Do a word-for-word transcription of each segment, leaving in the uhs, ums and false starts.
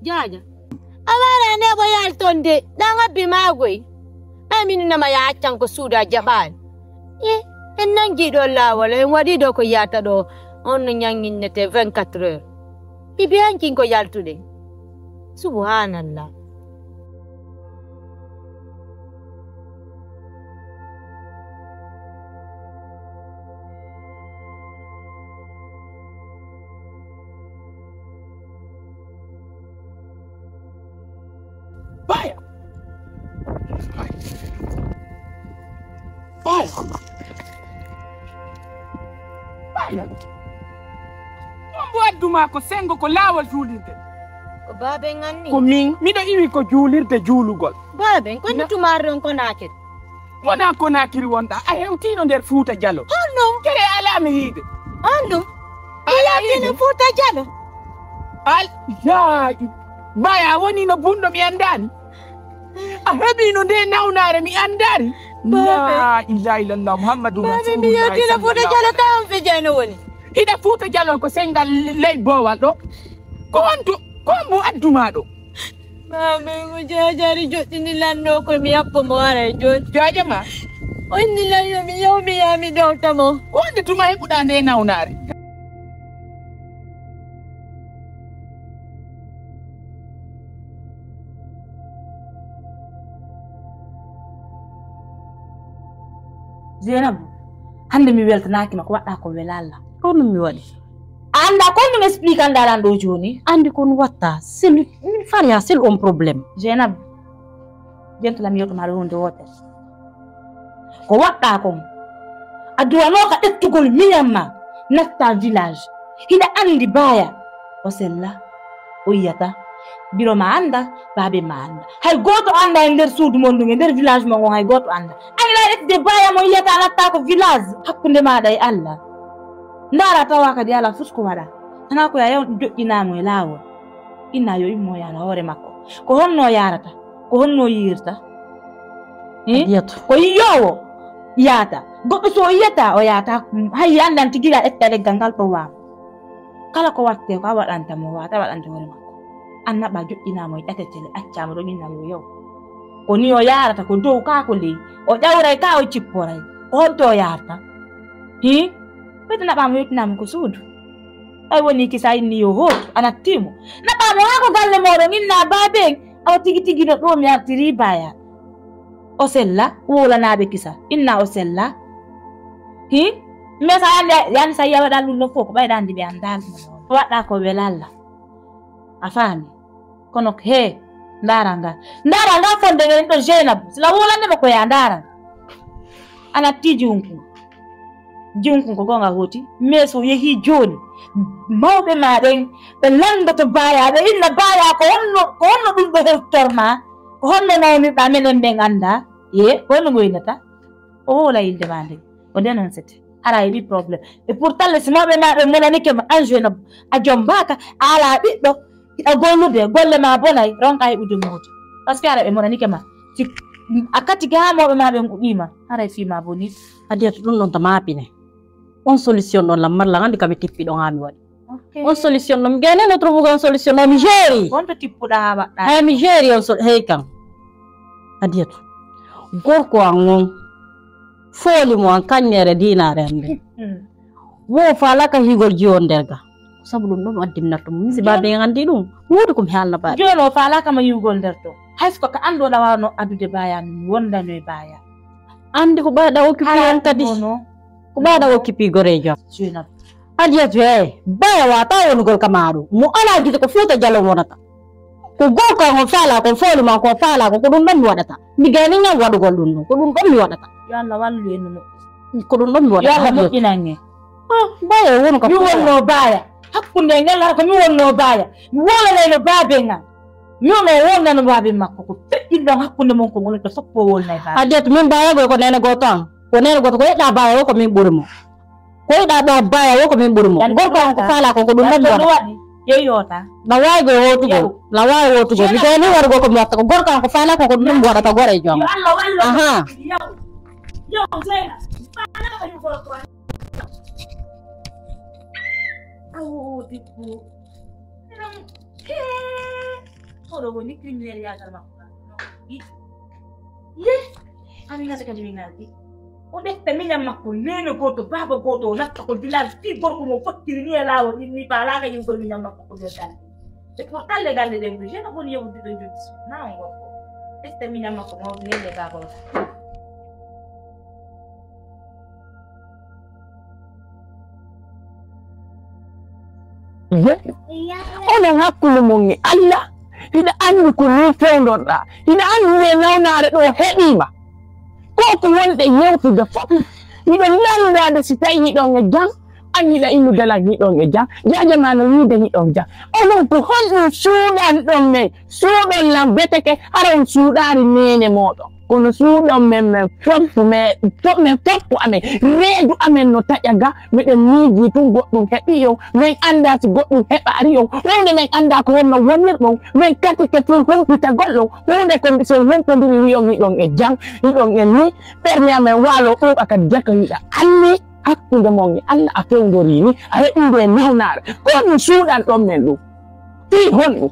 Jaaja. A waara ne bo yalton de, ɗan abbi maagoy. Ay, min nama ya accan ko suuda jaɓaani. E, en nangi ɗo laawol, en waɗi ɗo ko yata ɗo. On no ñanginnete vingt-quatre heures. Ibi hankin ko yaltuɗen. Subhanallah. Baya! Baya! Baya! Baya! On bo adduma ko sengo ko laawol juulirde. Ko baaben anni. Ko min, miɗo iwi ko juulirde juulugol. Baaben, ko ni tumaare ɗon ko naakere? Wonaa Konaakiri wonɗaa, a hewtiino nder Fuuta Jalo. Honno? Kere alaa mi yiide. Honno? Alaa mi yiide. Fuuta Jalo. Al, yaa, Baya, a wonii no bunɗo mi anndaani. A heɓiino nde nawnaare mi anndaari. Baabe. Laa ilaaha illallah, Muhammadu Baabe, mi Rasuulullaahi yewtiino Fuuta Jalo, sallallahu taw on fijay no woni. Hiɗa Fuuta Jalo ko senngal ley boowal ɗo. Ko on to, ko on mo addumaa ɗo. Maa min ko jaajari joɗɗini lanno ko mi yappo mo ara e jooni. Jaaja ma. O inni lan yo mi yaw mi yaa mi ɗowta mo. Ko wonde tuma heɓuɗaa nde nawnaare? Zeenabu, hannde mi weltanaaki ma ko waɗɗaa ko wela Allah. Ko ɗum mi waɗi. A anndaa ko ɗum explique anndaa lan ɗo jooni? Anndi ko ɗum watta. Sel, min fariya sel on problème. Zeenabu, jentulam yewto ma ɗo hunde wootere. Ko waɗɗaa kon. A duwanooka ƴettugol miñan ma natta village. Hiɗa anndi Baaya o sella. O yiyata biro ma annda, baabe ma annda. Hay gooto annda e nder suudu mon ndun, e nder village mon on, hay gooto annda. An hiɗa ƴettude Baaya mo yiyata natta ko village hakkunde maaɗa e Allah. Ndaara tawa kadi alaa fus ko waɗa. Tanaa ko yaa joƴƴinaa mo e laawol. Inna yo immo yaara hoore makko. Ko honno o yaarata? Ko honno o yiyirta? Hmm? Adiyatu. Ko yiyoowo yaata. Goɗɗo so o yiyata, o yaata. Hay anndan tigi la ƴetta leggal ngal ɗo waawa. Kala ko waɗte ko a waɗanta mo waata, a waɗanta hoore makko. An naɓa joƴƴinaa mo e ƴatetele, accaa mo ɗon inna yo yaw. Ko ni o yaarata, ko dow kaa ko ley. O ƴawray kaa o cipporay. Ko honto o yaarta? Hi? Ɓeyde naɓa mo yewtinaa mo ko suudu. Ɓay woni kisa inni yo hootu, a nattii mo. Naɓa mo haa ko galle mooɗon inna baaben. Awa tigi tigi no ɗo mi artiri Baaya. O sella, wowlanaaɓe kisa. Inna o sella. Hi? Mais sa yande, yande sa yiya waɗal ɗum ɗo fof, ko ɓayɗa andi ɓe andaali mo. Waɗɗa ko welalla. A faami? Kono he, ndaara nga. Ndaara nga fonde ngel ɗo Jeynab. Sila wowlande mo ko ya ndaara. Ana tiji hunku. Jiwnkun ko goonga hooti, mais so yehii jooni, mawɓe ma ɓen, ɓe lanndoto Baaya, ɓe inna Baaya ko honno, ko honno ɗum ɗo hewtorma, ko honno nawnirɗa menen ɓen annda, e ko honno ngoynata? O wowla innde ma nden, o dénoncete, hara a heɓi problème. Et pourtant le si mawɓe ma ɓen monanike ma, an Jeynab, a jombaaka, a alaa ɓiɗɗo, hiɗa gollude, golle ma bonay, ronka heɓude mooti. Parce que hara ɓe monanike ma, si a katike haa mawɓe ma ɓen uɗima, haray fii ma boni. Adiyatu ɗum ɗon ta maapine. On solution ɗon lam malla anndi ka mi tippi ɗon haa mi waɗi. Ok. On solution ɗon mi gayne no trouve on solution ɗon mi jeeri. Wonto tippuɗa haa waɗɗa. Hay mi jeeri on sol hey kan. Adiyatu. Gorko an on fooli mo an kañŋeere diinaare an nden. Hmm. Wo faalaka higol jiwon nder ga. Sabu ɗum ɗon addim natto mum. Si baabe en anndi ɗum. Woodi ko mi haalna baabe. Jooni o faalaka ma yiwgol nder to. Hay so ko ka anndo ɗa waawno addude baaya min wondano e baaya. Anndi ko ɓaaɗa occupé an kadi. Ko ɓaaɗa occupé goreejo am. Jeynab. Adiyatu he, baya wata wonugol ka maaɗo. Mo alaa gite ko Fuuta Jalon wonata. Ko gorko an on faalaa kon fooli ma ko faalaa ko, ko ɗum ɗon mi waɗata. Mi gayni ngam waɗugol ɗum ɗum. Ko ɗum ɗon mi waɗata. Yo Allah wallu en no moƴƴi. Ko ɗum ɗon mi waɗata. Yo Allah moƴƴinan en. Ah, baya wonu ka mi wonno baaya. Hakkunde en Allah ko mi wonno baaya. Mi wowlanayno baaben am. Mi wonno wowlnano baaben makko ko feƴƴinɗon hakkunde mon ko woni to sappo wowlnay baaba. Adiyatu min baaya goy ko nene gooto an. Ko nene gooto ko yiɗɗa baaya wo ko min ɓuri mo. Ko yiɗɗa ɗo baaya wo ko min ɓuri mo. Gorko an ko faalaa ko ko ɗum ɗon mi waɗata. Yeyoota. Na waawi goy wootugol. Na waawi wootugol. Mi gayni waɗugol ko mi waɗata ko gorko an ko faalaa ko ko ɗum ɗon mi waɗata goreejo am. Yo Allah wallu. Aha. Yo. Yo, Jeynab. Faalaa ko ɗum gorko an. Awo, debbo. Hee. Oɗo woni criminel yaatal makko. Ye, Aminata kadi min ngardi. O ƴetta miñam makko, neene gooto, baaba gooto, o natta ko village, fii gorko mo fottiri ni e laawol, ɗin ni faalaaka yimgol miñam makko ko nder galle. E ko galle galle ɗen ɗo, jeune woni yewtude ɗo joddi. Na on gorko. Ƴetta miñam makko, mawɗo nene baaba o. Ye, onon hakkunde mon e Allah, hiɗa anndi ko ni fewndorɗaa, hiɗa anndi nde nawnaare ɗo heɓiima. Ko ko wonɗe yewtude fof, hiɗon lanndaade si tawii hiɗon e jam, an hiɗa innude lan hiɗon e jam, jaaja ma no wiide hiɗon jam. Onon ko honɗum suuɗanɗon men, suuɗon lan beteke, hara on suuɗaali neene mooɗon. Kono suuɗon men men foppu men foppu amen reedu amen no taƴa ga. Miɗen miijii tun goɗɗum heɓii on, men anndaa si goɗɗum heɓaari on. Wonde men anndaa ko honno wonirɗon, men katike fii humpitagol on. Huunde ko so humpondiri wi'on hiɗon e jam, hiɗon e nii, ɓernde amen waaloo ɓuuɓa kadi jato hiɗa anni hakkunde mon e Allah a fewndorii ni a heɓii nde nawnaare. Ko honɗum suuɗanɗon men ɗum? Fii honɗum?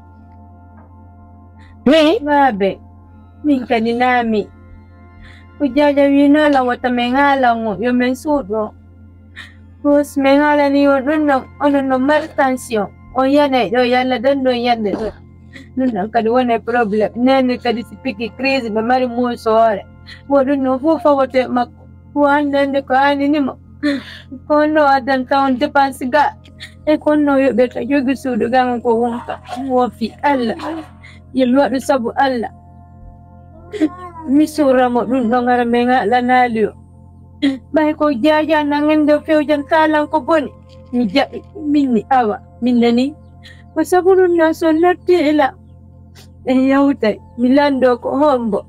Hey. Baabe, min kadi naami. Ko jaaja wiinoo lan wota men haalan mo yo men suuɗo. Ko si men haalanii on ɗum ɗon onon no mari tension. On yanay ɗo yalla ɗon ɗon yande ɗon. Ɗum ɗon kadi wonay problème. Neene kadi si piki crise ɓe mari muuso hoore. Wo ɗum ɗon fof fawoto e makko. Ko hannde hannde ko aanini mo. Ko honno o addanta on dépense ga? E ko honno o yoɓirta jogi suudu ga ngon ko wonka? Woofi Allah. Yo mi waɗu sabu Allah. Mi suura mo ɗum ɗon hara men haɗanaali o. Ɓay ko jaaja nangande o fewjantaa lan ko boni. Mi jaɓi, min mi awa, min nani. Ko sabu ɗum ɗon so natti ila en yawtay, mi lanndo ko hombo.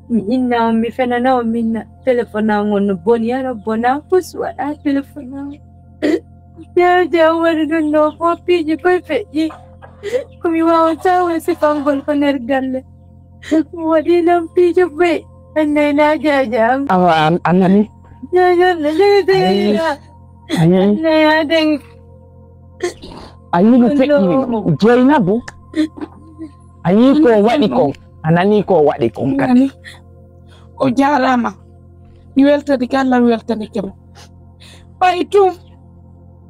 Mi inna on, mi fenana on, minna telefon an on no boni, hara bona fus waɗa telefon an. Jaaja o waɗi ɗum ɗo fof piiji koye feƴƴi. Ko mi waawata on sifangol ko nder galle. Mi waɗi lan piiji buy, en nayna jaaja am. Awa an anani. Jaaja no jaaja. Ayi. Ayi no feƴƴi Jeynabu. A yii ko waɗi kon, a nanii ko waɗi kon kadi. O jaaraama. Mi weltanike Allah, mi weltanike mo. Ɓay tun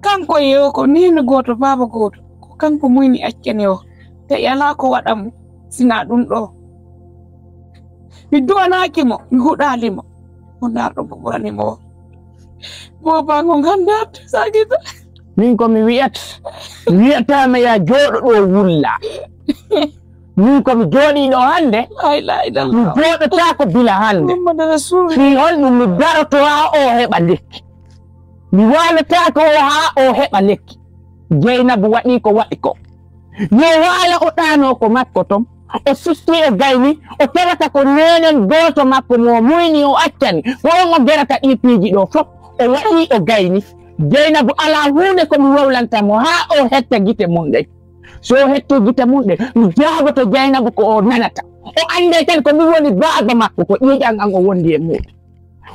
kanko e o ko neene gooto, baaba gooto, ko kanko muyni accani o. Tawi alaa ko waɗa mo sinaa ɗum ɗoo. Mi duwanaaki mo, mi huɗaali mo. O ndaarɗo ko ɓurani mo o. Booba ngo nganndaata sagita. Min ko mi wiyata, mi wiyataama yaa jooɗo ɗoo wulla. Min ko mi jooɗiiɗo hannde, mi jooɗotaako bila hannde. Fii honɗum mi daroto haa o heɓa lekki? Mi waalataako o haa o heɓa lekki. Jeynabu waɗii ko waɗi ko. Yo waala o ɗaanoo ko makko ton. O susti o gayni, o tawata ko neenen gooto makko mo o muyni o accani. Ko on o gerata ɗii piiji ɗoo fof. O waɗii o gayni. Jeynabu alaa huunde ko mi wowlanta mo haa o hetta gite mum ɗen. So o hetti gite mum ɗe, mi jaaboto Jaynabu ko o nanata. O annday tan ko min woni baaba makko, ko ƴiiƴan an o wondi e muuɗum.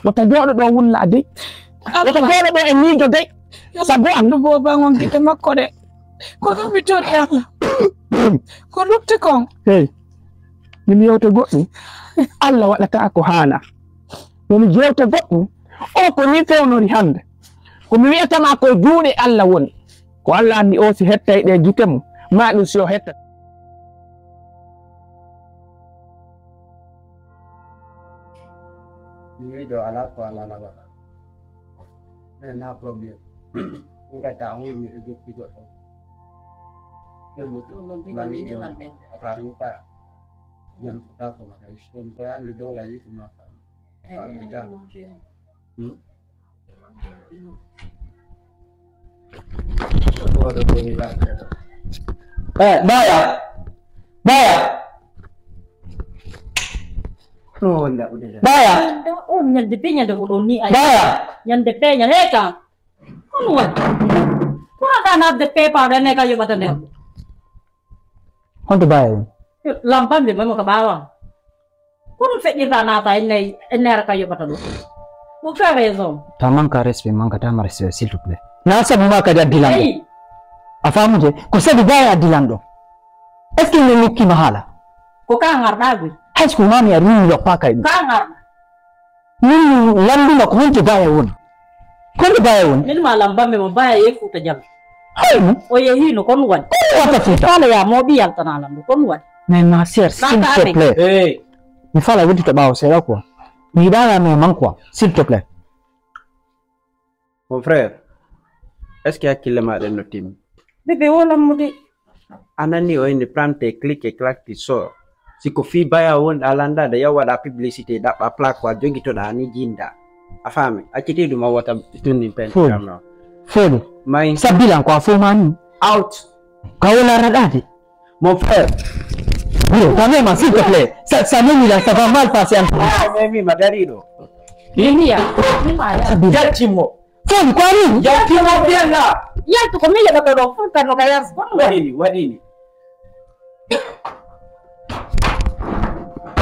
Wota jooɗo ɗo wulla dey. Wota jooɗo ɗo e miijo dey. Sabu an. Ɗo booba on gite makko ɗe. Ko ɗum mi tori Allah. Ko lutti kon. Hey. Min yewte goɗɗum. Allah waɗata ko haana. Yo mi jewte goɗɗum. O ko ni fewnori hannde. Ko mi wi'ata ma ko e juuɗe Allah woni. Ko Allah anndi o si hettay ɗe gite mum, ma ɗum si o hetta. Miɗo ala ko Allah na waɗa. Ena problème. Ngata on mi e jokki goɗɗo. Mami ɗo. Faruka. Jam ko ta ko ma kay. Ɗum ko anndi dola yiki ma. Faruka. Eh, baya. Baya. Baya. On ñande peñal de ko ɗon ni ay. Baya. Ñande peñal he ka. Kono wa. Ko ka na de pepa de ne ka yo bata de. Honto baya on? Lampam de mo ka bawa. Ko ɗum feƴƴirta naata enne enne hara ka yoɓata ɗum. Vous avez raison. Ta manque à respect, manque à respect, s'il te plaît. Na sabu ma kadi addilan ɗo. A faamuje? Ko sabu baya addilan ɗo. Est-ce que mi nokkiima haala? Ko ka ngarɗaa goy? Hay so ko mami aɗa woni loppa kay ɗum. Ka ngarɗaa? Min lannduma ko honto baya woni? Honto baya woni? Min ma lambambe mo baya yehi Fuuta Jallo. Hay mo? O yehiino, kon waɗi? Kon waɗata Fuuta? Kala ya mo ɓi yaltana lanndo, kon waɗi? Mais ma sœur, s'il te plaît. Hey. Mi fala weddi to ɓaawo seeɗa quoi. Mi yiɗaa mais man quoi, s'il te plaît. Mon frère, est-ce que hakkille ma ɗen no timmi? Bébé, wolam mo de. A nani o inni prendre tes clics et claques, tu sors. Si ko fii baya wonɗa lanndaade, yaw waɗa publicité, ɗaɓɓa plaque, wa jogitoɗa ni jinda. A faami? Acciti ɗum o wota tunnin pen. Fodi. Fodi. May. Sabbilan ko a fo mani. Out. Ka wala raɗade. Mon frère. Bro, quand même, s'il te plaît. Ça, ça même là, ça va mal passer entre nous. Ah, mais mi ma dariɗo. Mimi ya. Mimi ya. Sabbilan. Jaccimo. Fon ko ari? Yaltino bien là. Yaltu ko mi yeɓata ɗo fof kano ka yas. Waɗini, waɗini.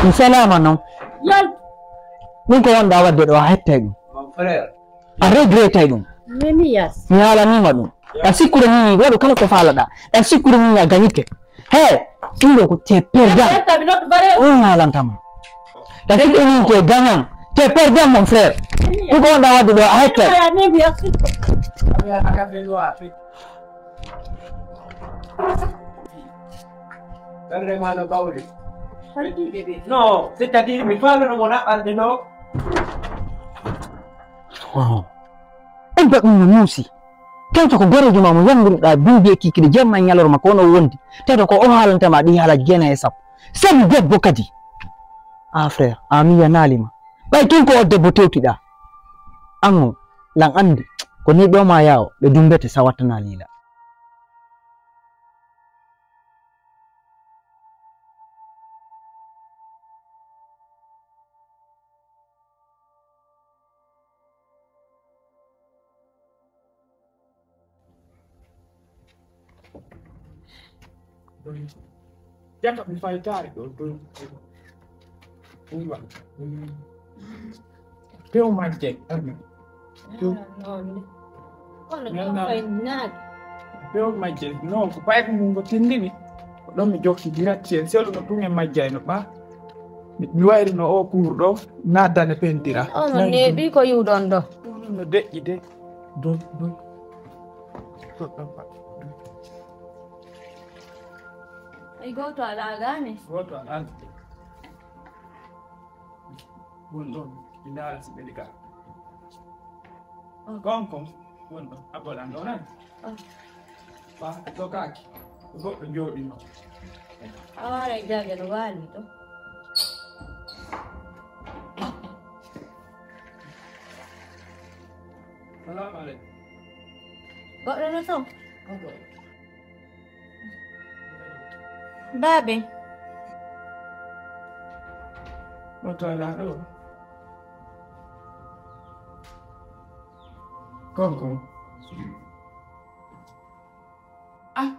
Mi salaama noon. Yaltu. Ɗum ko wonɗa waɗde ɗo, a hettay ɗum. Mon frère. A regrettay ɗum. Mimi yas. Mi haalaniima ɗum. A sikkude ni waɗu kala ko faalaɗa. A sikkude ni a gañikke. He, ɗum ɗo ko te perdant. Ɗum haalantama. Ɗa sikkude ni ko gagnant. Te perdant, mon frère. Ɗum ko wonɗa waɗde ɗo, a hettay. Ɓernde ma no ɓawli. Non, c'est-à-dire mi faalano mo naɓɓande no. Wow. En ba ɗum no muusi. Tawta ko goreejo ma mo yanngunoɗaa bimbi e kikiɗe jamma e ñalorma ko ono wondi. Tawta ko o haalanta ma ɗi haalaaji jeenayi e sappo. Sabu debbo kadi. Ah frère, ah mi yanaali ma. Ɓay tun ko o debbo tewtiɗaa. An o, lan anndi, ko ni ɗo ma yaawo, ɓe dumbete sa wattana liila. Jaka mi faytaari ɗo, ɗo. Ɗum wa. Pew majje. Pew. Ah, non. Kono ɗum fay naat. Pew majje. Non, ko fayde mum ngo tindini. Ko ɗon mi jokki direct en. Selu no ɗum e majjay no ɓa. Mi, mi wayri no o kuur ɗo. Naddane pentira. Ono neeɓi ko yiwɗon ɗo. Ɗum no deƴƴi de. Doy, doy. Doy, doy, doy. Ay, gooto alaa gaane. Gooto alaa. Won ɗon, mi ndaara si ɓe liga. Kon kon, won ɗon, a bolan ɗo nan. Ba, dokaaki, goɗɗo jooɗino. A waara e jaaɓe no waali ɗo. Salamu aleykum. Goɗɗo no ton? Baabe. Oto alaa ɗo. Kon kon. Ah,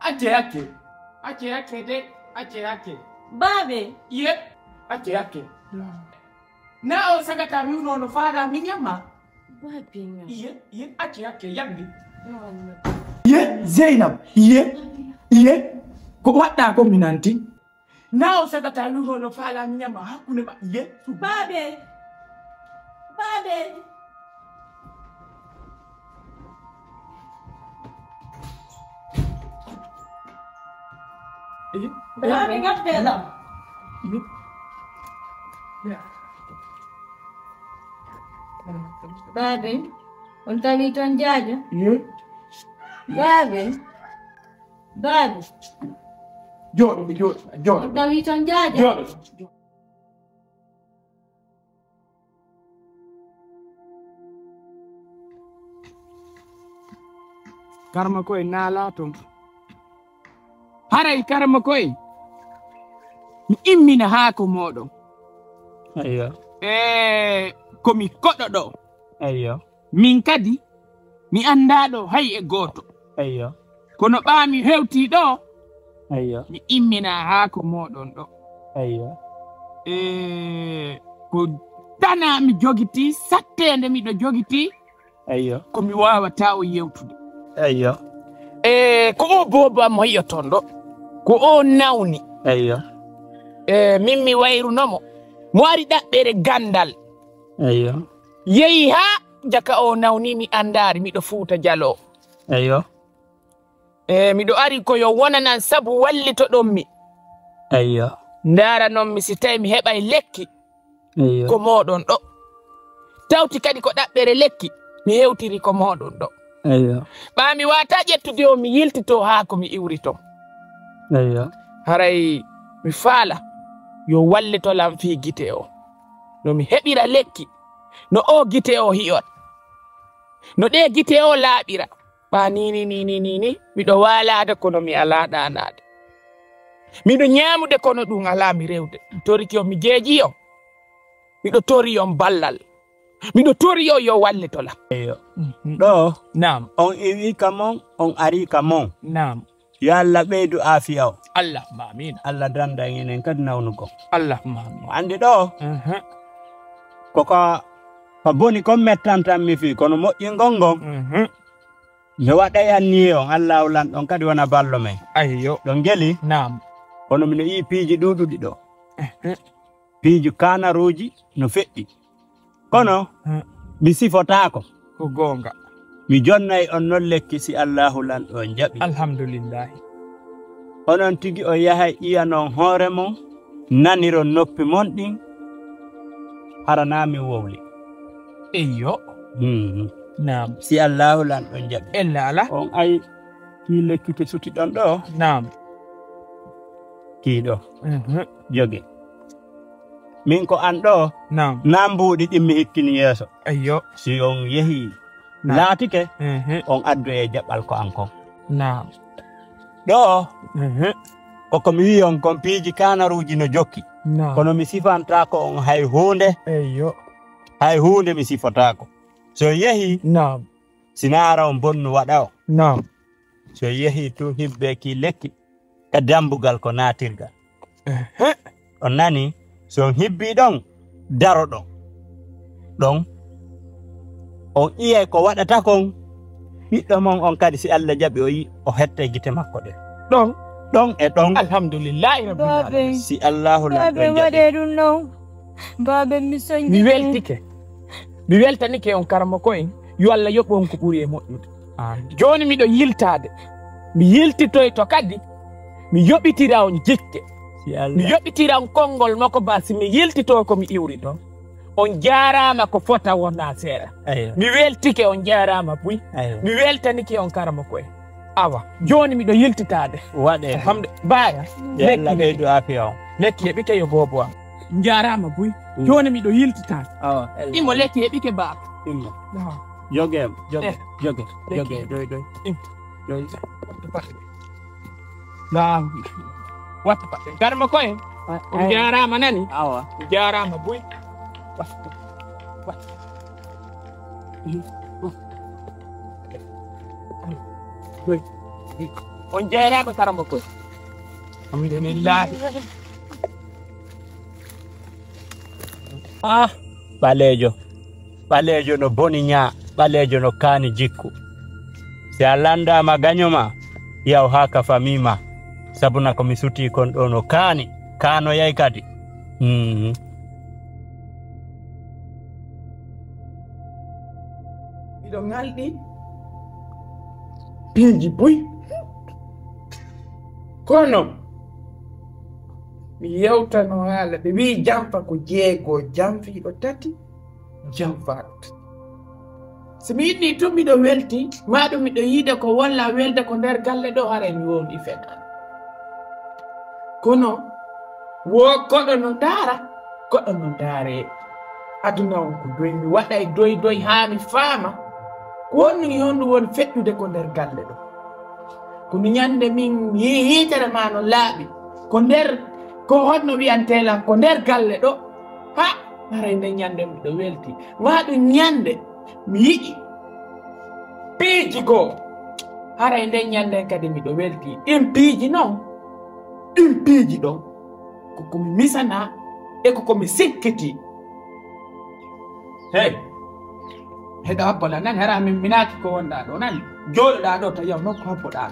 acce, acce. Acce, acce de, acce, acce. Baabe. Iye, acce, acce. Na o sagata mi uno no fada mi nyama. Baabe nga. Iye, iye, acce, acce, yambi. Iye, Zeynab, iye, iye. Ko waɗɗa ko mi nanti. Na o sagata mi uno no fada mi nyama hakkunde ma, iye. Baabe. Baabe. Baabe, ngatteɗam. Baabe, on tawi toon jaajo? Baabe. Baabe. Jooɗo, jooɗo, jooɗo. On tawi toon jaajo? Jooɗo. Karma koye naala toon. Haray karma koye mi immina haako mooɗon. Eyyo. E ko mi koɗo ɗo. Eyyo. Min kadi mi anndaa ɗo hay e gooto. Eyyo. Kono ɓaa mi hewtii ɗo, eyyo, mi imminaa haa ko mooɗon ɗo. Eyyo. E ko dana mi jogitii, satteende miɗo jogitii, eyyo, ko mi waawataa o yewtude. Eyyo. E ko o boobo am hoyyoton ɗo. Ko o nawni. Eyyo. E min mi wayruno mo. Mo ari ɗaɓɓere ganndal. Eyyo. Yehi haa jaka o nawni mi anndaari miɗo Fuuta Jaloo. Eyyo. E miɗo ari ko yo wonanan sabu wallitoɗon mi. Eyyo. Ndaaranon mi si tawi mi heɓay lekki. Eyyo. Ko mooɗon ɗo. Tawti kadi ko ɗaɓɓere lekki, mi hewtiri ko mooɗon ɗo. Eyyo. Ɓaa mi waata ƴettude o, mi yiltito haa ko mi iwrito. Eyyo. Haray mi faala yo wallito lan fii gite o. No mi heɓira lekki, no o gite o hi'ot. No ɗee gite o laaɓira. Ɓaa ni, ni, ni, ni, ni, ni, miɗo waalaade kono mi alaa ɗaanaade. Miɗo ñaamude kono ɗum alaa mi rewde. Mi torike on, mi jeeji on. Miɗo tori on ballal. Miɗo tori on yo wallito lan. Eyyo. Mhm. Ɗo, naam, on iwii ka mon, on arii ka mon. Naam. Yo Allah ɓeydu aafiya o. Allahumma amiin. Allah dannda en enen kadi nawnugol. Allahumma amiin. O anndi ɗo, mhm, ko ka, ka boni kon mettantan mi fii, kono moƴƴingol ngon. Mhm. Mi waɗay anniye on, Allaahu lanɗo on kadi wona ballo men. Ayyo. Ɗon ngeli? Naam. Kono miɗo yi'i piiji ɗuuɗuɗi ɗo. Mhm. Piiji kaanaruuji no feƴƴi. Kono, hmm, mi sifotaako. Ko goonga. Mi jonnay on non lekki si Allaahu lanɗo on jaɓi. Alhamdulillahi. Onon tigi on yahay ƴiyanon hoore mon, naniron noppi mon ɗin, hara naa mi wowli. Eyyo. Hmm. Naam. Si Allaahu lanɗo on jaɓi. Ella ala. On ay kii lekki ke suti ɗon ɗo. Naam. Kii ɗo. Mhm. Joge. Min ko an ɗo. Naam. Naa mbuuɗi ɗin mi hikkini yeeso. Eyyo. Si on yehi, naam, laatike, mhm, on addoye jaɓal ko an kon. Naam. Ɗo, mhm, koko mi wi'i on kon piiji kaanaruuji no jokki. Naam. Kono mi sifantaako on hay huunde. Eyyo. Hay huunde mi sifotaako. So yehi, naam, si naara on bonnu waɗa on. Naam. So yehi tun hibbe ki lekki ka dambugal ko naatirgal. Ehe. On nani? So on hibbii ɗon, daro ɗon. Ɗon, on iyay ko waɗata kon, ɓiɗɗo mon on kadi, si Allah jaɓi, o yi-, o hetta e gite makko ɗen. Ɗon. Ɗon e ɗon. Alhamdulillahi Rabbil Alamin. Si Allahu Lanɗo jaɓi. Baabe, waɗee ɗum ɗon. Baabe, mi soñji. Mi weltike. Mi weltanike on, karamoko en. Yo Allah yoɓ on ko ɓuri e moƴƴude. Amiin. Jooni miɗo yiltaade. Mi yiltitoyto kadi. Mi yoɓitira on jikke. Si Allah. Mi yoɓitira on konngol makko ba si mi yiltito ko mi iwri ɗon. On jaaraama ko fota wonaa seeɗa. Eyyo. Mi weltike, on jaaraama buy. Eyyo. Mi weltanike on karamoko en. Awa, jooni miɗo yiltitaade. Waɗee. Alhamdu-, baaya. Yo Allah ɓeydu aafiya on. Lekki heɓike yo boobo am. Njaaraama buy. Mm. Jooni miɗo yiltitaade. Awa. Immo lekki heɓike baaba. Immo. Awa. Joge, joge, eh, joge, lekki joge, doy, doy. Im. Doy. Laaw. Wattu paɗɗe. Garma koye. A-, on ay. Jaaraama nani? Awa. On jaaraama buy. Wattu. Wattu. Doy. On jaaraama karamba koye. Alhamdulillahi. Ah, ɓaleejo. Ɓaleejo no boni ñaa, ɓaleejo no kaani jikku. Si a lanndaama gaño ma, yaw haa ka famii ma. Sabuna ko mi sutii kon ɗoo no kaani, kaanoyay kadi. Mm. Miɗo ŋalɗi piiji buy. Kono mi yewtano haala, ɓe wi'i jamfa ko jeego, jamfiiɗo tati, jamfaaɗo tati. So mi inni tun miɗo welti, maa ɗum miɗo yiide ko wolla welde ko nder galle ɗo, haray mi wondi fetal. Kono wo koɗo no ndaara, koɗo no ndaaree. Aduna on ko doy, mi waɗay doy doy haa mi faama ko honɗum e honɗum woni feƴƴude ko nder galle ɗo. Kono ñande min yii yiitere ma no laaɓi, ko nder, ko honno wiyantee lan ko nder galle ɗo? Ha, haray nden ñande miɗo welti. Maa ɗum ñande mi yi'i piiji goo. Haray nden ñanden kadi miɗo welti. Ɗin piiji non, ɗin piiji ɗon, ko ko mi misanaa e ko ko mi sikkitii. Hey, heɗo habbo lan nani, hara min minaaki ko wonɗaa ɗo nani? Jooɗoɗaa ɗo tawi yaw nokku habboɗaa.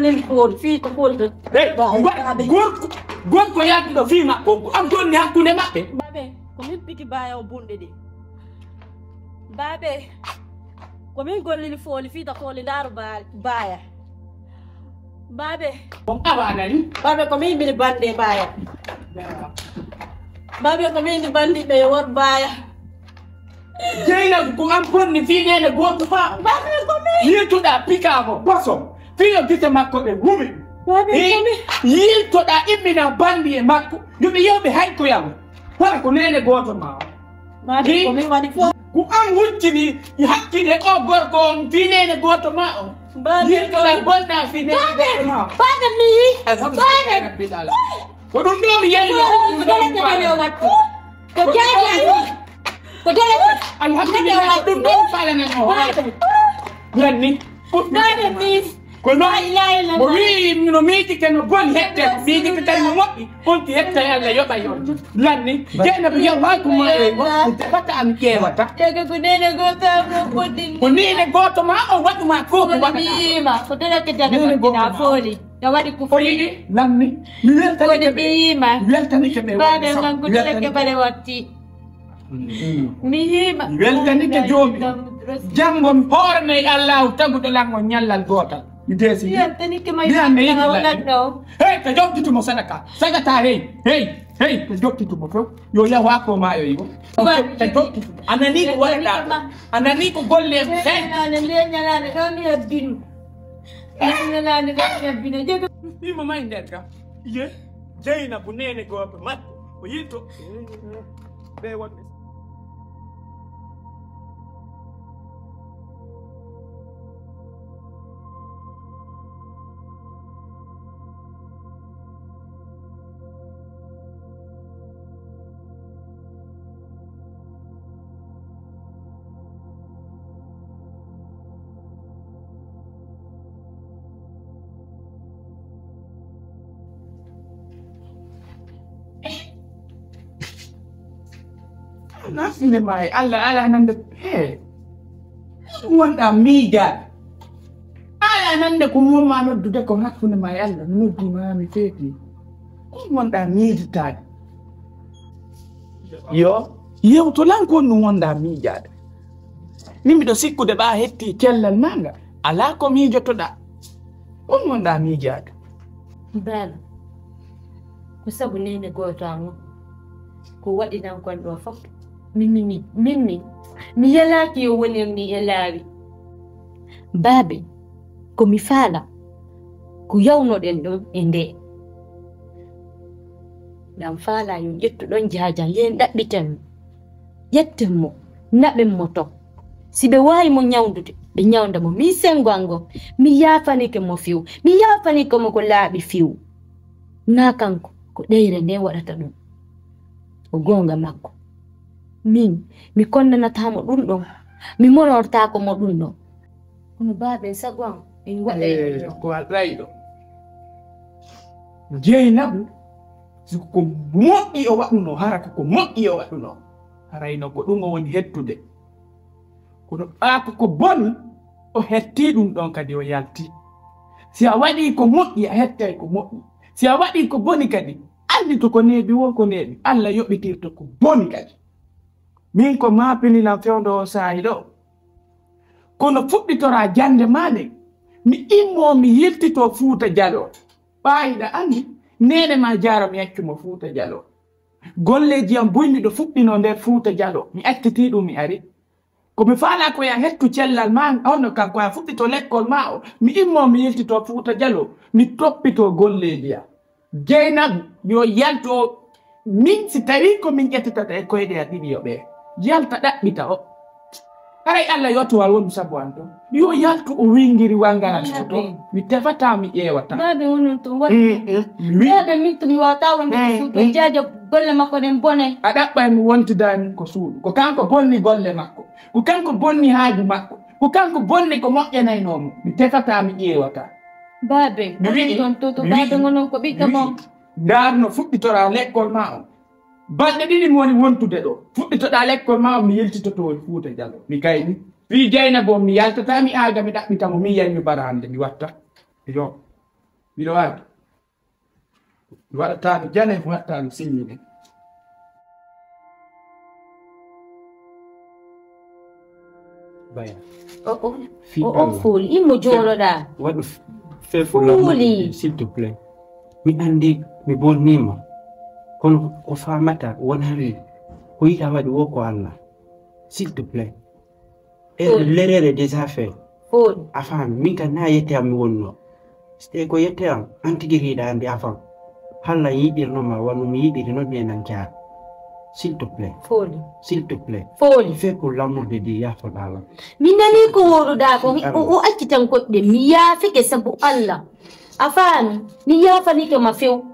gollel fooli fii ko fooli. Hey, gorko, gorko yaltuɗo fii makko, ko an jonni hakkunde maɓɓe. Baabe, ko min piki baaya o bunɗe ɗe. Baabe, ko min gollini fooli fii to fooli ndaaru ba-, baaya. Baabe. On awa nani? Baabe, ko min mini bande baaya. Baabe, ko min mini bandi ɓe wor baaya. Jeynab, ko an bonni fii neene gooto fa. Baabe, ko min. Yiltuɗaa pikaama boso. Fii yo gite makko ɗe wumi. Baabe, ko min. Yiltoɗaa immina bandi e makko. Yo ɓe yew ɓe hay ko yaw. Wala ko neene gooto ma o. Maa ɗum ko min waɗi fof. Ko an huccini hakkille o gorko on fii neene gooto ma o. Yirtoɗaa bonna fii neene gooto ma o. Baabe mi yi. Alhamdulillah rabbil alamin. Ko ɗum ɗo mi yeyi. Ko dole ko dole o wattu. Ko jaajaa. Ko dole ko. Alhamdulillah ko ɗum ɗo mi faalana o. Lanni. Baabe mi. Ko noon mo wi'i no miijike no boni hette miijike kadi no moƴƴi. On ti hetta e Allah yoɓa yon lanni. Jeena ko yaw haatu ma e mo defata am ƴeewata. Tege ko nene gooto am no poddin. Ko nene gooto ma o waɗu ma ko ko waɗata. Ko tele ke jana ko dina fooli. Ya waɗi ko fooli. Lanni. Mi weltanike ɓe. Mi weltanike ɓe. Baabe man ko tele ke bare watti. Mi yiima. Mi weltanike joomi. Janngo mi hooranay Allaahu taguɗo lan on ñallal gootal. Mi deesi. Mi weltanike ma. Mi an ne yiɗi lan. Hey, ka jokkitu mo sadaka. Sagata hey, hey, hey, ka jokkitu mo fof. Yo yahu haa ko maayo yigo. Ka jokkitu. A nani ko waɗaɗaa. A nani ko golle. Hey. Ñalaande nde ñalaande ɗo mi hebbinu. Ñalaande ɗo mi hebbinu. Jeeto. Ɗimo may nder kam. Ye. Jeynabu neene gooto maɓɓe o yilto ɓe wonɓe. Nafine ma e Allah, ala nande. He. Wonɗa miijaade. Ala nande ko momma noddude ko hakkunde ma e Allah. Mi noddi ma, mi feeti. Ko wonɗa miijitaade. Yo, yewto lan ko ɗum wonɗa miijaade. Ni miɗo sikkude ɓa hetti cellal ma nga. Ala ko miijotoɗa. Ko ɗum wonɗa miijaade. Bala. Ko sabu neene gooto am o, ko waɗi lan kon ɗo fof. Min, min, min, min, min, mi yalaaki yo wonir ni e laawi. Baabe, ko mi faala, ko yawnoɗen ɗon e nde. Ɗan faala yo ƴettu ɗon jaajan, yen ɗaɓɓiten mo. Ƴetten mo, naɓen mo ton. Si ɓe waawi mo ñawndude, ɓe ñawnda mo. Min senngo an ngon, mi yaafanike mo few. Mi yaafanike mo ko laaɓi few. Naa kanko, ko ɗeyre nde waɗata ɗum. Ko goonga makko. Min, mi konnanataa mo ɗum ɗon. Mi monortaako mo ɗum ɗon. Kono baabe, sago am, en waɗa e Eh, ɗum. Ko alɗayɗo. Jeynabu, si ko moƴƴi o waɗuno, hara ko ko moƴƴi o waɗuno. Harayno ko ɗum o woni hettude. Kono ɓaako ko boni, o hetti ɗum ɗon kadi o yalti. Si a waɗi ko moƴƴi, a hettay ko moƴƴi. Si a waɗi ko boni kadi, anndi to ko neeɓi won ko neeɓi. Allah yoɓitirto ko boni kadi. Min ko maapinilan fewndo o saa'i ɗo. Kono fuɗɗitora jannde maa nden, mi immoo mi yiltitoo Fuuta Jaloo. Ɓaayiɗa anndi, neene maa jaara mi accu mo Fuuta Jaloo. Golleeji am buy miɗo fuɗɗinoo nder Fuuta Jaloo, mi accitii ɗum mi ari. Ko mi faalaa ko ya hettu cellal maa, honno kanko ya fuɗɗitoo lekkol maa o, mi immoo mi yiltitoo Fuuta Jaloo, mi toppitoo golleeji am. Jeynabu, yo yaltu o, min si tawii ko min ƴettitata e koyɗe am ɗiɗi yo ɓe yalta ɗaɓɓita o. Haray Allah yo tuwal wonu sabu an ton. Yo yaltu o wingiri wangara o ton. Mi tefata, mi ƴeewata. Baabe wonon ton waɗi. Mm, mm. Mi wi- Baabe min to mi wawata wonde ko Mm, suudu. mm. Jaaja golle makko ɗen bone. A ɗaɓɓay mo wontidaani ko suudu. Ko kanko bonni golle makko. Ko kanko bonni haaju makko. Ko kanko bonni ko moƴƴanaynoo mo. Mi tefata, mi ƴeewata. Baabe, Mi wi'i, on ton to mi baabe wi'i, ngonon ko ɓiɗɗo mi mon. Wi'i, ndaar no fuɗɗitora lekkol maa on. Balɗe ɗiɗi mi woni wontude ɗo. Fuɗɗitoɗaa lekkol maa on, mi yiltitoto e Fuuta Jaloo. Mi gayni. Fii Jeynabu on, mi yaltataa, mi aaga, mi ɗaɓɓita mo, mi yañu baraande, mi watta. Yo. Miɗo waawi. Mi waɗataa mi jane, mi waɗataa mi siññine. Baya. O, o, Fii o, o, Allah. Fuuli, immo jooɗoɗaa. Waɗu f-, fefo Fuuli. Lamuɗi, s'il te plaît. Mi anndi mi bonniima. Kono ko faamata wonani ko yiɗa waɗi wo ko Allah. S'il te plaît. E Fuuli. Lerere déjà fait. Fuuli. A faami, min kan na yette am mi wonno. Te ko yette am, an tigi riiɗa anndi a fam. Halla yiɗirno ma wano mi yiɗiri non ne nan jaara. S'il te plaît. Fuuli. S'il te plaît. Fuuli. Fais pour l'amour de Dieu, yaafoɗaa lan. Mi nanii ko wooɗuɗaa ko, Arno. O, o accitan koɗɗe, mi yaafike sabu Allah. A faami, mi yaafanike ma few.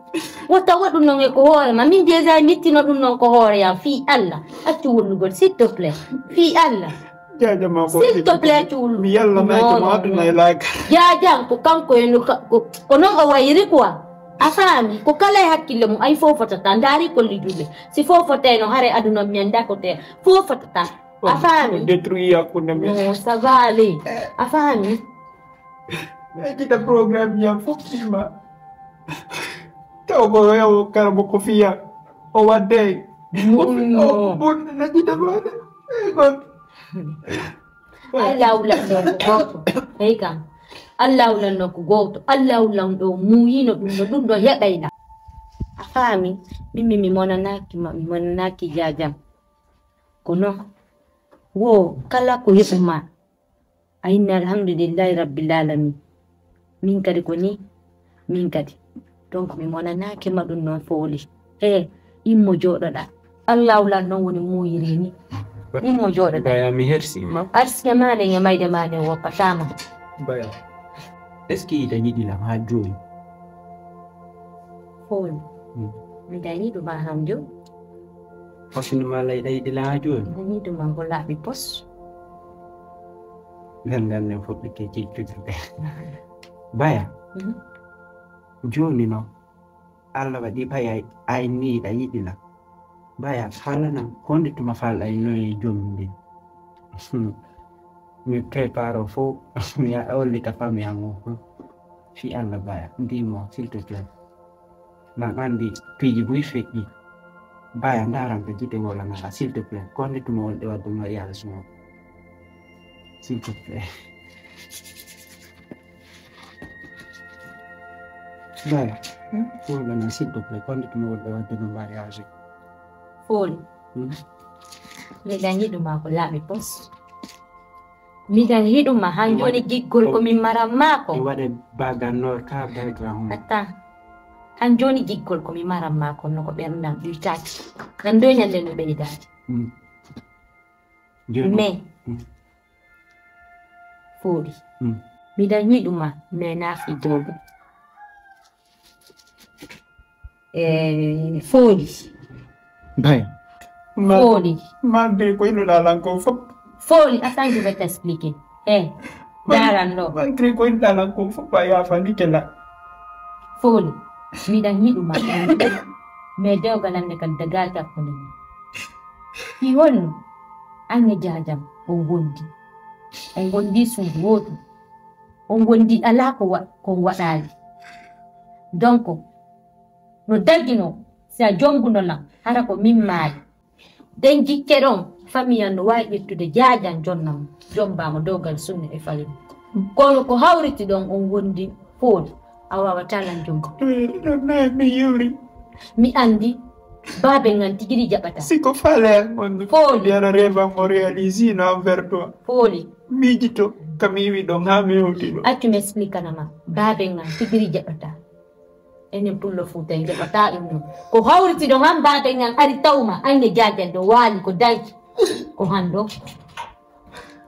Wota waɗu non e ko hoore ma, min déjà mettino ɗum non ko hoore yam, fii Allah. Accu wullugol, s'il te plaît. Fii Allah. Jaaja ma ko S'il te plaît, accu wullugol. Mi yalla may ko Non, ma non, aduna non. E laaka. Jaajan ko kanko e no ka-, ko, ko non o wayri quoi. A faami, ko kala e hakkille mum, ay fow fotata, ndaari kolli julle. Si fow fotayno, hare aduna mi annda ko te, fow fotata. A faami? Détruit hakkunde men. Non, ça va aller. A faami? Najjita programme yam fof fiima. Taw ko yawo karamo ko fiya. O wadde. Bonno. Bonno, najjita ɗum wadde. Eyi kon. Allah wulanno ko gooto. Eyi kam. Allah wulanno ko gooto. Allah wulanɗo muuyino ɗum no ɗum no heɓayna. A faami? Min mi, mi monanaaki ma, mi monanaaki jaajam. Kono wo kala ko heɓu ma. A inni alhamdulillahi rabbil alamin. Min kadi ko ni, min kadi. Donc mi monanaake ma ɗum noon fooli. E immo jooɗoɗa. Allahu lan noon woni muuyiri ni. Immo jooɗoɗa. Baya mi hersi ma. Arsiya ma ne e mayde ma ne woppatama. Baya. Est-ce que ita yiɗi lam ha jooni? Fooli. Hmm. Mi dañi ɗum ha hanjo. Hosinuma lay ɗay ɗila ha jooni. Dañi ɗum an ko laaɓi pos. Nden nden nen fuɗɗike jejjude ɓe. Baya. Mhm. Jooni noon, Allah waɗi baya ay ni ɗa yiɗi lan. Baya, haalana, ko honde tuma faalɗa e noye jomum ndin? Mi prépare o fof, mi hollita famille am o fof. Fii Alla Baya, ndimo, s'il te plaît. Nan anndi piiji buy feƴƴi. Baya, ndaran ko gite wala nana, s'il te plaît. Ko honde tuma wonɗe wadde mariage mo? S'il te plaît. Baya, wala nana, s'il te plaît. Ko honde tuma wonɗe wadde no mariage? Fooli. Hmm? Miɗan yiɗuma ko laaɓi pos. Miɗan yiɗuma han jooni giggol ko min maran maa ko. Mi waɗe bagannoor ka background. Atta. Han jooni giggol ko min maran maa ko no ko ɓerndan ɗuytaaki. Nan doy ñande no ɓeydaade. Hmm. Jooni. Mais. Hmm. Fooli. Hmm. Miɗan yiɗuma mais naa fii doogo. Eh, Fooli. Baya. Ma-, Fooli. Malgré ko innuɗaa lan ko fof. Fooli, attends, je vais t'expliquer. Eh, daran ɗo. Malgré ko innuɗaa lan ko fof, a yaafani ke la. Fooli, miɗan yiɗuma. Mais dewgal an nde kadi dagaaki hakkunde men. Fii honno? An e jaajam on wondi. On wondi suudu wootu. On wondi alaa ko wa-, ko on waɗaali. Donc, no dagino, si a jonnguno lan, hara ko min maari. Ɗen jikke ɗon, famille an no waawi ƴettude jaajan jonnamo, jombaamo dowgal sunna e fayida. Kono ko hawriti ɗon on wondi Fooli, a waawataa lan jonngude. Ɗum ɗon nayi mi yewri. Mi anndi, baaben an tigi ɗi jaɓataa. Si ko faale an on, Fooli. Mbiɗa rêve mo réalisé no envers toi. Fooli. Miijito, ka mi iwi ɗon haa mi hewti ɗo. Accu mi explique na ma, baaben an tigi ɗi jaɓataa. Enen pullo Fuuta en jaɓataa ɗum ɗon. Ko hawriti ɗon han baaben an ari tawma, an e jaajan ɗo waali ko danki. Ko han ɗo.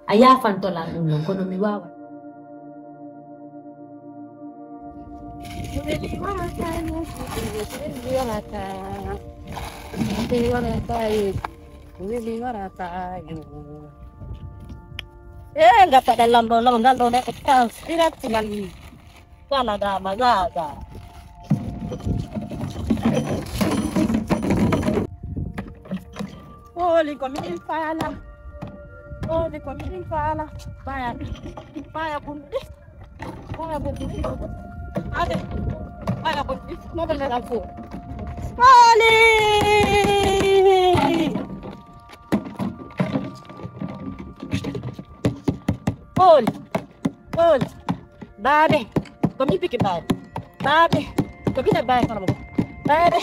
A yaafanto lan ɗum ɗon, kono mi waawa. Weli warata, weli warata, weli warata, weli warata, weli warata. Eh, nga paɗa lambo, lambo, ngal ɗo ne ko trans, direct man. Kala dama gaga. Oli ko min faala. Oli ko min faala. Baya. Baya bumbi. Baya bumbi. Ade. Baya bumbi. No bele la fo. Oli. Oli. Oli. Baabe, ko min piki baabe. Baabe, ko min e baabe kono mo. Baabe.